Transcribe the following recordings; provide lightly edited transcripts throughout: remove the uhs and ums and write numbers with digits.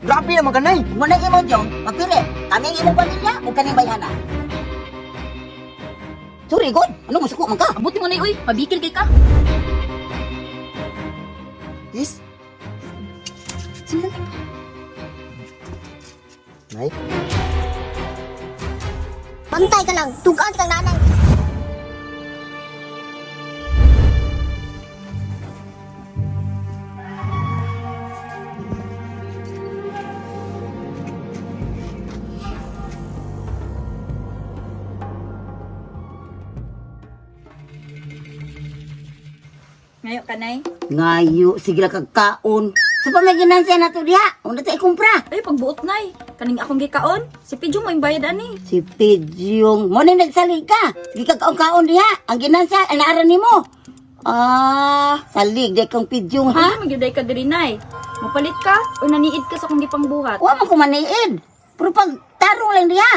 Grabe naman ka, Nay. Mo na imo Jong, magpili. Kami ang imong pamilya ug kaning bayhana. Sorry god, ano mo suko man ka? Abuti mo na uy, mabikil kay ka. Yes. Sino? Nay. Pantay ka lang, tugaan kang nanay. Ngayo ka, Nay. Ngayo, sige lang kag kaon. Sa pamaginansya na to diha, una ta ikumpra. Ay, pagbuot, Nay. Kaning akong gikaon. Si Pidyo mo yung bayad ani. Si Pidyong, mo na nagsalig ka. Sige kag kaon-kaon diha, ang ginansya ay naara nimo. Ah, salig di kang Pidyong ha. Ha? Magyuday ka diri, Nay. Mupalit ka o naniid ka sa akong gipangbuhat? Wa man ko maniid. Pero pag tarong lang diha,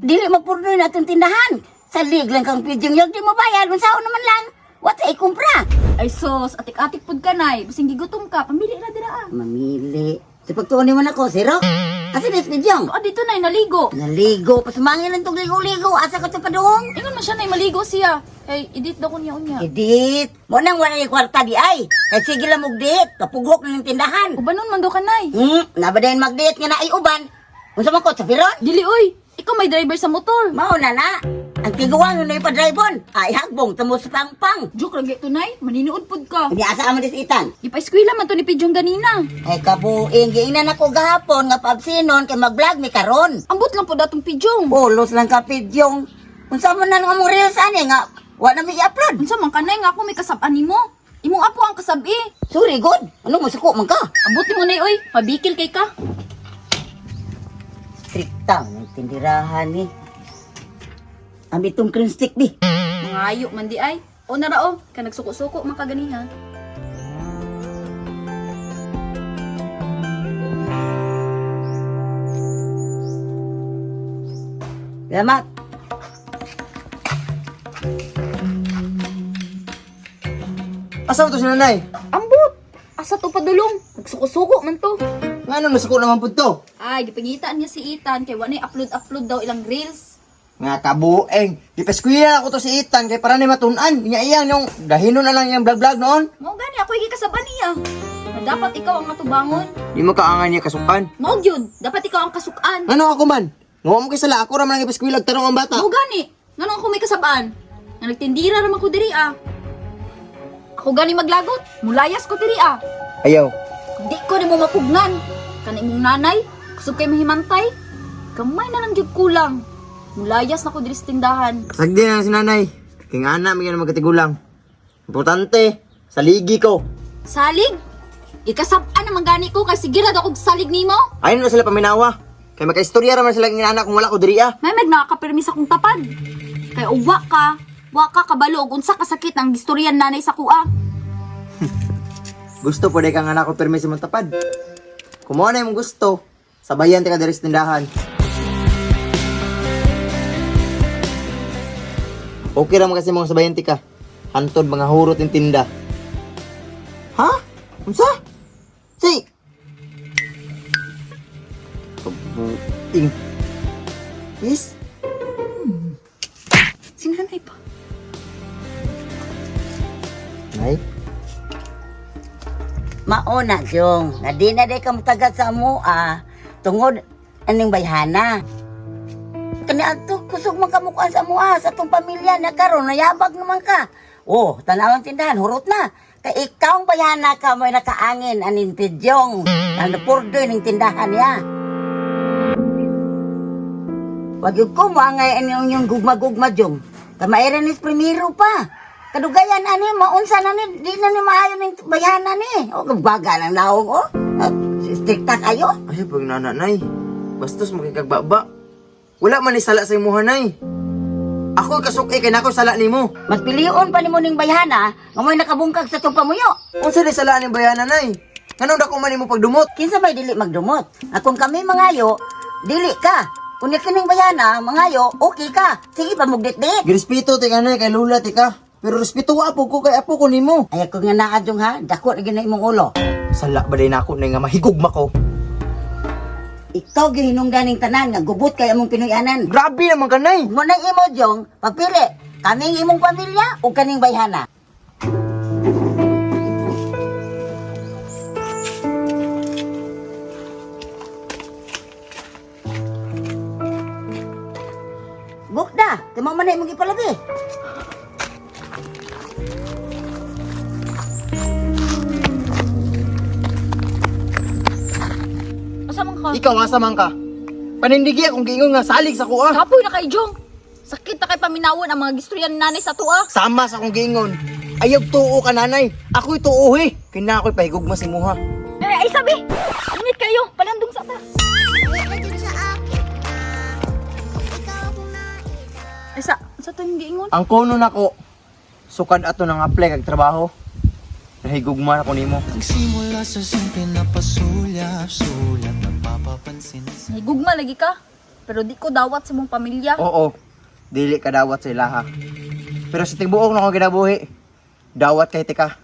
dili magpurnoy na atong tindahan. Salig lang kang Pidyong, yag di mo bayad, unsaon naman lang. Wa ta ikumpra. Ay sos, atik-atik pud ka, Nay. Basing gigutom ka, pamili ra dira ah. Mamili. Sa pagtuon man ako, zero. Asa ni Pidyong? Ah, dito, Nay, naligo. Naligo, pasumangin lang tong ligo-ligo. Asa ka to padung? Ingon man siya, Nay, maligo siya. Kay edit daw ko niya unya. Edit. Mo nang wala yung kwarta di ay. Kay sige lang og diet, kapughok na ng tindahan. Ubanon man daw ka, Nay. Nabadayon magdiet nga na ay uban. Unsa man ko sa piron? Dili oy, ikaw may driver sa motor. Mao na na. Ang tiguan na ipadribon. Ay hagbong tamo sa pangpang. Joke lang gito, Nay. Maninood pud ka. Hindi asa man dis itan. Ipa-eskwela man to ni Pidyong ganina. Ay kabuing giingnan ako gahapon nga paabsinon kay mag-vlog mi karon. Ambot lang po datong Pidyong. Pulos lang ka pidyong. Unsa man na nga mong reels ani nga wa na mi i-upload. Unsa man kanay nga ako may kasab-an nimo? Imong apo ang kasabi. Sorry god. Ano mo suko man ka? Ambot nimo nay oy, mabikil kay ka. Strikta ng tindirahan ni. Ang itong cream stick di. Mangayo man di ay. O na ra o, ka nagsuko-suko man ka ganiha. Salamat. Asa mo to si nanay? Ambot. Asa to padulong? Nagsuko-suko man to. Nga nung nasuko naman po to. Ay, gipangitaan niya si Ethan kay wa nay upload-upload daw ilang reels. Nga kabueng. Di paskwila ako to si Ethan kay para ni matunan. Nga iyang yung dahinon na lang iyang vlog-vlog noon. Mao gani ako gikasaban niya. Na dapat ikaw ang matubangon. Di mo kaangan niya kasukan. Mao gyud, dapat ikaw ang kasukan. Ano ako man? Ngawa mo kay sala ako ra man ang ipaskwila og tarong ang bata. Mao gani. Ngano ako may kasabaan? Nga nagtindira ra man ko diri ah. Ako gani maglagot, mulayas ko diri ah. Ayaw. Di ko nimo mapugnan. Kana imong nanay, kusog kay mahimantay. Gamay na lang gyud kulang. Mulayas na ko diri sa tindahan. Sagdi na si nanay. Kay nga ana may magkatigulang. Importante, saligi ko. Salig? Ikasab-an naman gani ko kay sige ra daw kog salig nimo. Ayun na sila paminawa. Kay makaistorya ra man sila ng anak kung wala ko diri ah. May mag nakakapirmi sa kong tapad. Kay uwa ka, wa ka kabalo og unsa kasakit ang gistoryan nanay sa kuha. Gusto po kang anak ko permi sa mong tapad. Kumuha na yung gusto, sabayan ti ka diri sa tindahan. Okay ra man kasi mga sabayan ti ka. Hantod mga hurot yung tinda. Ha? Unsa? Si. Kabuing. Yes? Si nanay pa. Nay? Mauna, Jong. Nga di na di ka mutagat sa amoa tungod aning bayhana. Kani adto kusog man kamukuan sa amoa sa atong pamilya na karon nayabag naman ka. Oh, tanaw ang tindahan, hurot na. Kay ikaw ang bayhana ka mo'y nakaangin aning pidyong. Ang napurdoy ning tindahan niya. Wag yun ko moangay ani yung gugma-gugma jong. Kamaira ni primero pa. Kadugayan ani maunsa na ni di na ni maayo ning bayhana ni. O baga lang naong oh. At Strikta kayo. Ay, pag nananay. Bastos makikagbaba. Wala man ni sala sa imuha, nay. Ako kasuk kay nako sala nimo. Mas pilion pa nimo ning bayhana nga mo'y nakabungkag sa tong pamuyo. Unsa ni sala ni bayana, nay? Nganong dako man nimo pagdumot? Kinsa may dili magdumot? At kung kami mangayo, dili ka. Kung kining bayhana mangayo, okay ka. Sige pa mugdit-dit. Girespeto ti ka nay kay lula ti ka. Pero respeto wa po ko kay apo ko nimo. Ay ako nga naa jong ha, dako na gyud na imong ulo. Sala ba day nako nay nga mahigugma ko. Ikaw gihinungdan ning tanan nga gubot kay among Pinoyanan. Grabe naman ka, Nay. Mo nang imo Jong, pagpili kaming imong pamilya o kaning bayhana. Bukda, timo man na imong gipalabi. Asa man ka? Ikaw asa man ka? Panindigi akong giingon nga salig sa kuha. Kapoy na kay Jong. Sakit na kay paminawon ang mga gistorya ni nanay sa tuwa. Sama sa akong giingon. Ayaw tuo ka nanay. Ako'y tuo eh. Kina ako'y pahigugma si muha. Eh, ay sabi! Init kayo! Palandong sa ta. Dili jud sa akin na ikaw akong naida. Ay, sa to yung giingon? Ang kuno nako, sukad ato nang apply kag trabaho. Nahigugma na ko nimo. Nagsimula sa simple na pasulyap-sulyap. Napapapansin sa Nahigugma lagi ka. Pero di ko dawat sa mong pamilya. Oo, dili ka dawat sa ilaha. Pero sa tibuok na akong ginabuhi, dawat kay tika.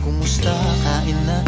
Kumusta kain na?